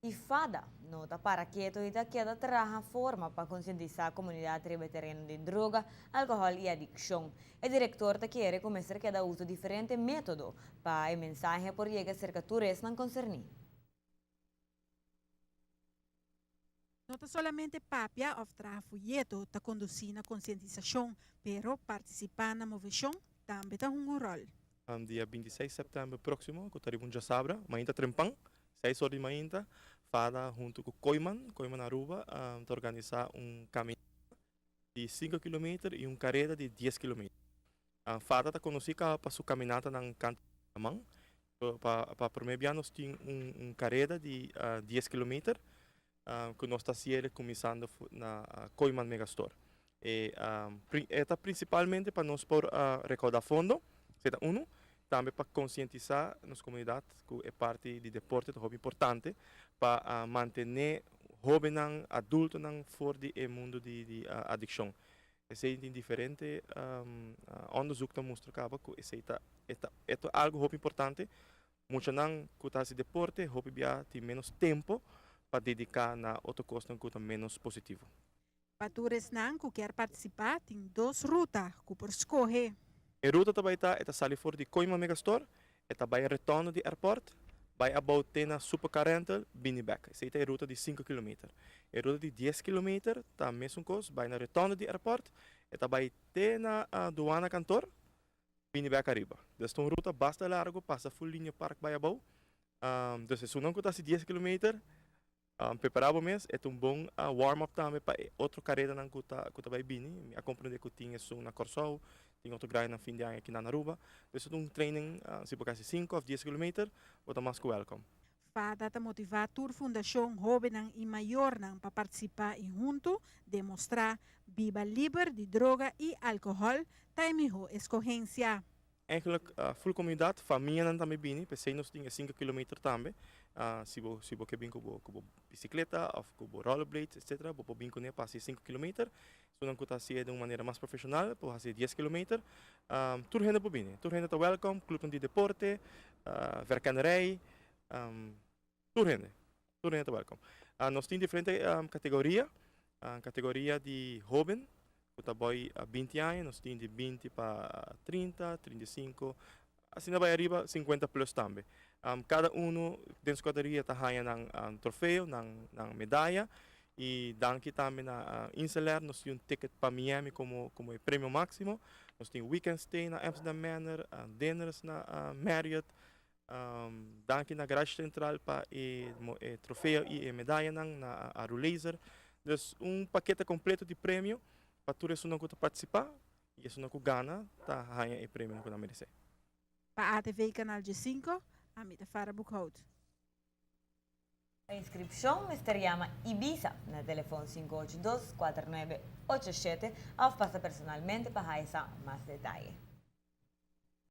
E fada no ta para keto y ta keda traha forma pa concientisa comunidad riba e tereno di droga, alcohol y adiccion. E director ta kere cu mester keda usa diferente metodo pa e mensahe por yega cerca tur esnan concerni. No ta solamente papia of traha fuyeto ta conduci na concientisacion, pero participa na movecion tambe ta hunga un rol. Dia 26 sèptèmber próksimo, ku ta riba un djasabra, mainta trempan, 6 or di mainta, FADA huntu ku Kooyman, Kooyman Aruba, ta organisá un kaminata di 5 kilometer i un kareda di 10 kilometer. FADA ta konosí pa su kaminatanan kantu laman. Pa promé bia nos tin un kareda di 10 kilometer ku nos ta hasié kuminsando na Kooyman Megastore. E ta prinsipalmente pa nos por rekoudá fondo, esei ta unu, tambe pa konsientisá nos komunidat ku e parti di deporte ta hopi importante pa mantené hóbennan, adultonan for di e mundu di adikshon. Esei tin diferente onderzoek ta mustra kaba ku esei ta e ta algu hopi importante. Muchanan ku ta hasi deporte hopi bia tin ménos tempu pa dediká na otro kosnan ku ta ménos positivo. Pa tur esnan ku kier partisipá tin dos ruta ku por skohe. E ruta ta bai ta, e ta sali for di Kooyman Megastore, e ta bai retorno di airport, bai abou te na Supercar Rental, bini bèk. Esei ta e ruta di 5 kilometer. E ruta di 10 kilometer ta mesun kos, bai na retorno di airport, e ta bai te na douane kantoor, bini bèk ariba. Dus ta un ruta basta largu, pasa full Linear Park bai abou. Dus esunnan ku ta hasi 10 kilometer, prepará bo mes, e ta un bon warm-up tambe pa e otro karedanan ku ta bai bini. Mi a komprendé ku tin esun na Kòrsou, tin otro grandi na fin di aña aki na Aruba. Dus e ta un training, si bo hasi 5 òf 10 kilometer, bo ta mas ku welcome. FADA ta motivá tur fundashon hóbennan i mayornan pa partisipá i huntu demostrá biba liber di droga i alkohòl ta e mihó eskohensia. Eigenlijk full komunidat, famianan tambe bini, p'esei nos tin e 5 kilometer tambe. Si bo ke bin ku bo bisikleta òf ku bo rollerblades, etc., bo por bin kuné pa hasi 5 kilometer. Esunnan ku ta hasié di un manera mas profeshonal por hasi 10 kilometer. Tur hende por bini, tur hende ta welcome, klupnan di deporte, verkennerij, tur hende ta welcome. Nos tin diferente kategoria, kategoria di hóben, ku ta bai 20 aña, nos tin di 20 pa 30, 35, asina bai ariba 50 plus tambe. Kada unu den su kategoria ta haña nan trofeo, nan medaya i danki tambe na Inselair, nos tin un ticket pa Miami komo e premio máksimo. Nos tin weekend stay na Amsterdam Manor, dinners na Marriott, danki na Garage Central pa e trofeo i e medayanan na Aru Laser. Dus un pakete kompleto di premio pa tur esunnan ku ta partisipá i esunnan ku gana ta haña e premio ku nan meresé. Pa ATV Canal G5, ami ta Farah Boekhout. Inskripshon mester yama Ibiza na telefòn 582-4987 òf pasa personalmente pa haña mas detaye.